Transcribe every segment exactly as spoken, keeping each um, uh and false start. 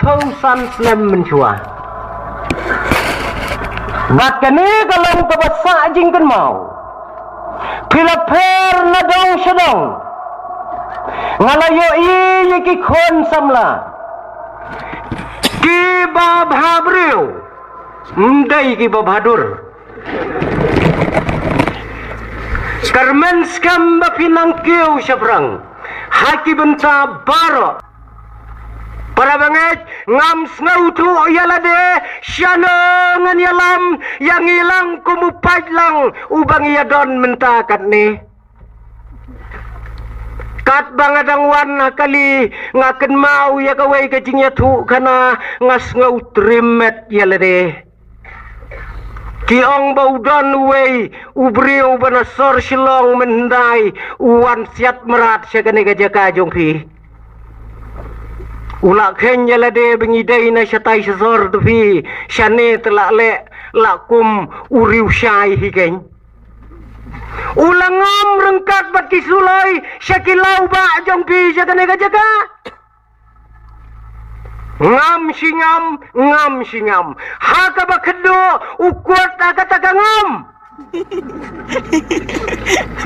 Phew san snem mynshuwa. Bad kane ka long kaba sah jingkynmaw. Phi la pher na dong sha dong. Nga la ïohi ïa ki khun samla. Kiba bha briew. Ym dei kiba bha dur. Kyrmen skhem ba phi nang kiew shaphrang ha ki bynta baroh. Para bangeit, ngam sngewthuh ïa lade shano ngan ïalam ïa ngi lang kum u paidlang uba ngi ïadon mynta katne. Katba nga dang wan ha kali, nga kynmaw ïa kawei ka jingïathuhkhana, nga sngew triem met ïa lade. Ki ong ba u don uwei u briew ba na sor Shillong mynhyndai, u wan siat mrad sha kane ka jaka jong phi. U la kheiñ ïa lade ba ngi dei na shatai shasor te phi, shane te la leh, la kum u riewshai hi keiñ. U la ngam ryngkat bad ki suloi sha ki lawbah jong phi sha kane ka jaka. Ngam shi ngam, ngam shi ngam. Ha kaba khadduh u kut ha kata ka ngam.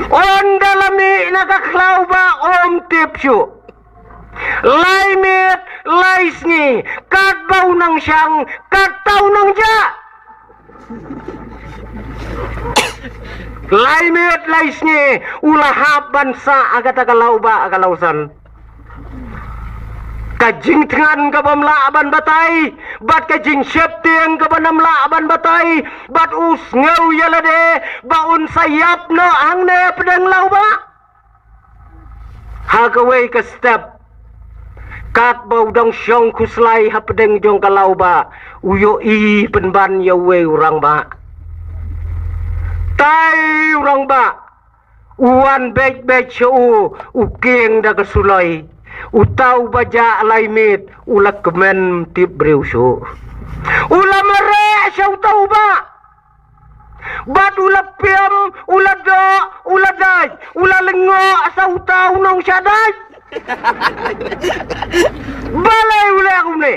Ynda la mih na ka khlaw ba um tip shuh. Lai miet, lai sngi, katba u nang shang, kata u nang jah. Lai miet lai sngi u la hap ban sah ha kata ka lawbah ka lawsan. Ka jingthngan kabym lah ban batai bad ka jingsheptieng kaba ym lah ban batai bad u sngew ïa lade ba un sa ïap noh hangne pdeng lawbah. Ha kawei ka step, katba u dang shong khuslai hapdeng jong ka lawbah, u ïohi pynban ïa uwei u rangbah. Tai u rangbah, u wan beit beit sha u, u kieng da ka suloi. Uta uba jah lai miet, u la kmen tip briew shuh. U la mareh sha uta u bah. Bad u la piam, u la doh, u la dait, u la lyngngoh sa uta u nongshah dait. Balei u leh kumne?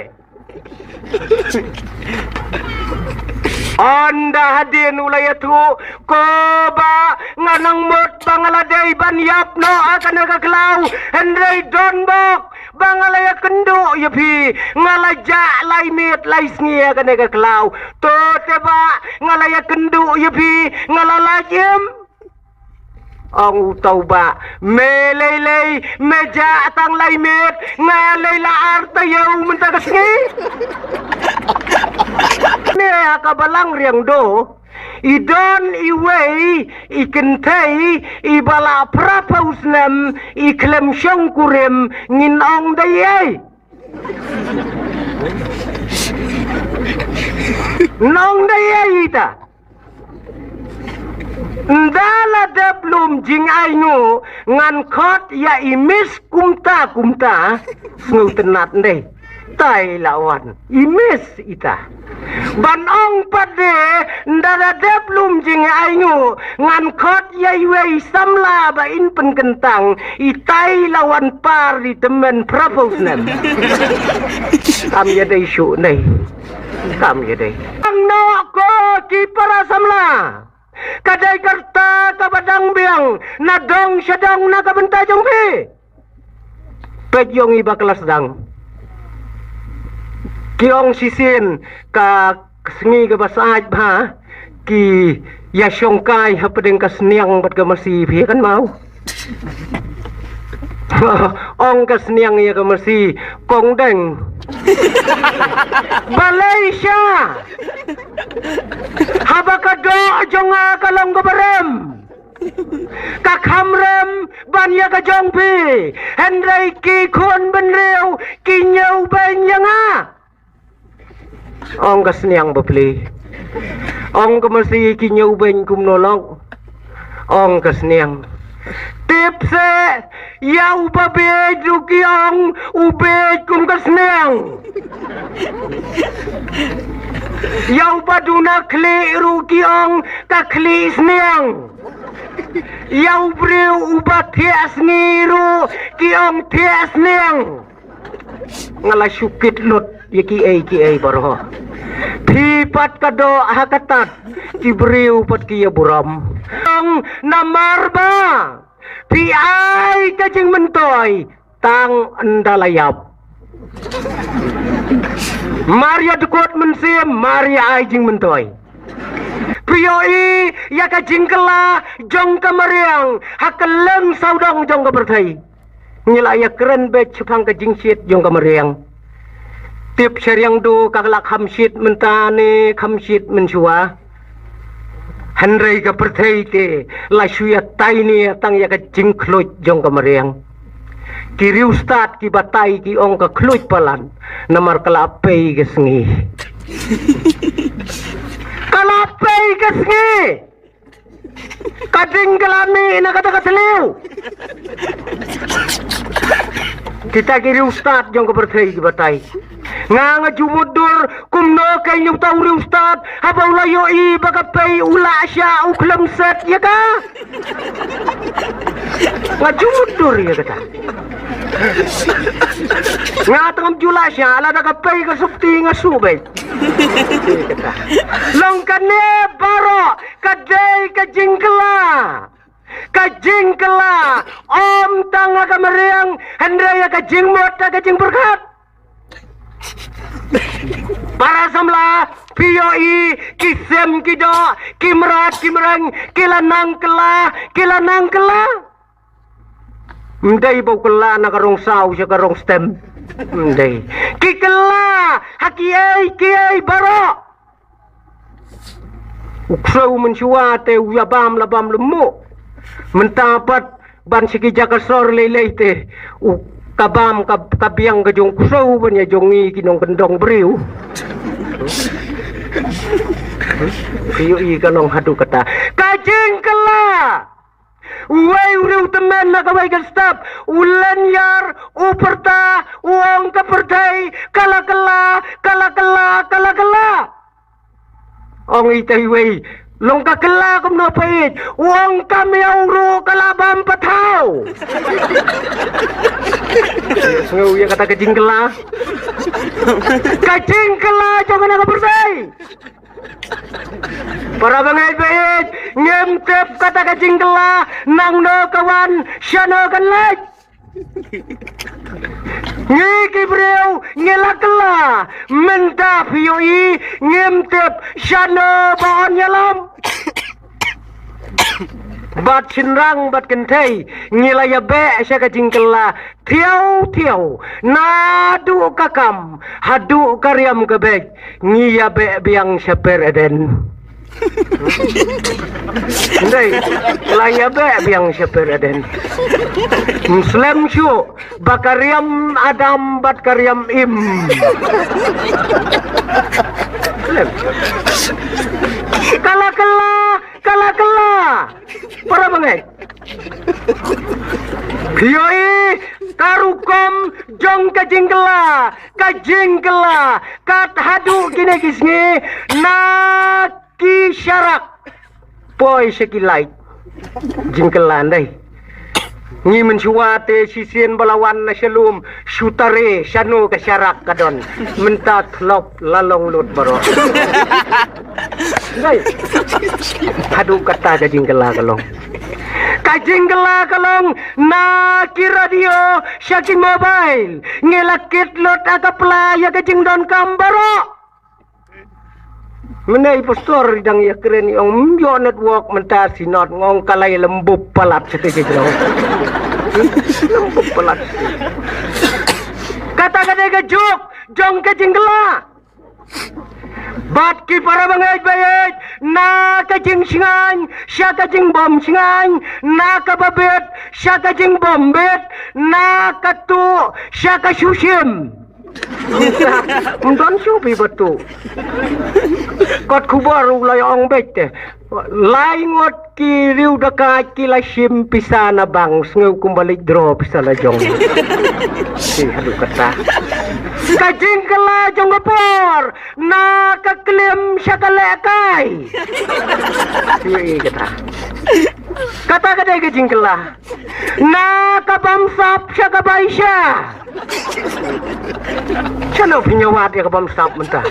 Ynda hadien u la ïathuh, ko bah, nga nang mut ba nga la dei ban ïap noh ha kane ka khlaw, hynrei don bok ba nga la ïakynduh ïa phi, nga la jah lai miet lai sngi ha kane ka khlaw. To te bah, nga la ïakynduh ïa phi, nga la lait im. Ong uta u bah, me lei lei, me jah tang lai miet, nga lei la ar taïew mynta ka sngi. Ne ha ka balang Riangdo, i don iwei i kynthei iba la phra phew snem, i khlem shongkurim, ngin ong da ei? Nong da ei ita? Ynda la dep lum jingainguh, ngan khot ïa i miss kumta kumta. Sngewtynnat ndei. Tai la wan i miss ita. Ban ong pat de, ynda la dep lum jingainguh, ngan khot ïa iwei i samla ba in pynkyntang, itai la wan par i tymmen phra phew snem. Kam ïadei shuh nei. Kam ïadei. Ang noh ko ki para samla. Ka dei ka rta kaba dang biang na dong sha dong na ka bynta jong phi. Peit ïong i ba ka la sdang. Ki ong shisien ka sngi kaba sait bha ki ïa shongkai hapdeng ka sniang bad ka masi, phi ïa kynmaw? Ong ka sniang ïa ka masi, kong deng. Balei sha? Haba ka doh jong nga ka long kaba rem. Ka kham rem ban ïa ka jong phi. Hynrei ki khun bynriew ki ñiewbeiñ ïa nga. Ong ka sniang bapli. Ong ka masi, ki ñiewbeiñ kumno long? Ong ka sniang. Tip seh, ïa uba bieit ruh ki ong u bieit kum ka sniang. Ïa uba duna khlieh ruh ki ong ka khlieh sniang. Ïa u briew uba thiah sngi ruh ki ong thiah sniang. Nga la shu kit lut. ïa kiei kiei baroh. Phi pat ka doh ha ka tad, ki briew pat ki ïa burom. Ong namar ba phi ai ka jingmyntoi tang ynda la ïap. Mar ïa dkut mynsiem, mar ïa ai jingmyntoi. Phi ïohi ïa ka jingkylla jong ka mariang ha kylleng sawdong jong ka pyrthei. Ngi la ïa kren beit shaphang ka jingshit jong ka mariang. Tip sha riang du ka la kham shit mynta ne kham shit mynshuwa. Hynrei ka pyrthei te la shu ïa tai ne tang ïa ka jingkhluit jong ka mariang. Ki riewstad ki batai ki ong ka khluit palat namar ka la pei ka sngi. Ka la pei ka sngi. Ka ding ka la mih na kata ka thliew. Kita ki riewstad jong ka pyrthei ki batai. Nga nga ju mutdur kumno ka ïa uta u riewstad haba u la ïohi ba ka pei u la shah u khlem set ïa ka. Nga ju mutdur ïa kata. Nga tang ju la shah lada ka pei ka sukti nga shu beit. Long kane baroh ka dei ka jingkylla. Ka jingkylla ym tang ha ka mariang hynrei ïa ka jingmut ha ka jingpyrkhat. Para samla, phi ïohi ki sem ki doh, ki mrad ki mreng, ki la nang kylla, ki la nang kylla. Ym dei ba u kylla na ka rong saw sha ka rong stem. Ym dei. Ki kylla ha kiei kiei baroh. U ksew mynshuwa te u ïa bam la bam lem mo. Mynta pat ban sha ki jaka sor lei lei te u ka bam ka, ka biang ka jong u ksew ban ïa jong ngi ki nongkyndong briew. Ki ïohi ka long haduh kata. Ka jingkylla. Uwei u riewtymmen na kawei ka step, u lyniar, u pyrta, u ong ka pyrthei, ka la kylla, ka la kylla, ka la kylla. Ong ita iwei, long ka kylla kumno peit, u ong ka miaw ruh ka la bam pathaw. Sngew ïa kata ka jingkylla. Ka jingkylla jong kane ka pyrthei. Para bangeit baieit, ngim tip kata ka jingkylla nangno ka wan, shano kan leit. Ngi ki briew ngi la kylla, mynta phi ïohi ngim tip shano ba yn ïalam. Bad shynrang bad kynthei ngi la ïabeh sha ka jingkylla thiaw thiaw, naduh ka kam haduh ka riam ka beit, ngi ïabeh biang sha per Eden. Ndei, la ïabeh biang sha per Eden. Ym slem shuh ba ka riam Adam bad ka riam Im. Slem. Ka la kylla, ka la kylla. Para bangeit. Phi ïohi ka rukom jong ka jingkylla, ka jingkylla, kat haduh kine ki sngi, na ki sharak poi sha ki light. Jingkylla ndei. Ngi mynshuwa te shisien ba la wan na sha lum, shu tare shano ka sharak ka don. Mynta thlop la long lut baroh. Ndei. Haduh kata ka jingkylla ka long. Ka jingkylla ka long na ki radio sha ki mobile. Ngi la kit lut ha ka pla ïa ka jingdonkam baroh. Mynne i pastor i dang ïa kren i ong, "Ym ïoh network mynta synod." Nga ong, "Ka la ïa lymbup palat sha te jong." Lymbup palat. Kata ka dei ka juk jong ka jingkylla. Bad ki para bangeit baieit, na ka jingshngaiñ sha ka jingbym shngaiñ, na ka babit sha ka jingbym bit, na ka tuh sha ka shushim. Ym don shuh phi ba tuh. Kot khubor u la ong beit te. Lai ngut ki riew dakaid ki la shim pisa na bank, sngew kumba leit draw pisa la jong. Shi haduh kata. Ka jingkylla jong ka por, na ka klim sha ka lehkai. Shi kata. Kata ka dei ka jingkylla. Na ka bamsap sha ka baisha. Shano pynïawad ïa ka bamsap mynta?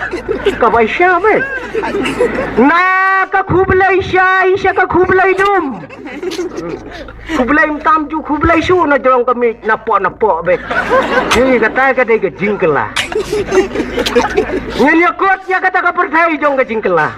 Ka baisha beit. Na ka khublei shai sha ka khublei dum. Khublei mynta, ju khublei shuh na jrong ka miej, na poh na poh beit. Hi, kata ka dei ka jingkylla. Ngin ïakut ïa kata ka pyrthei jong ka jingkylla.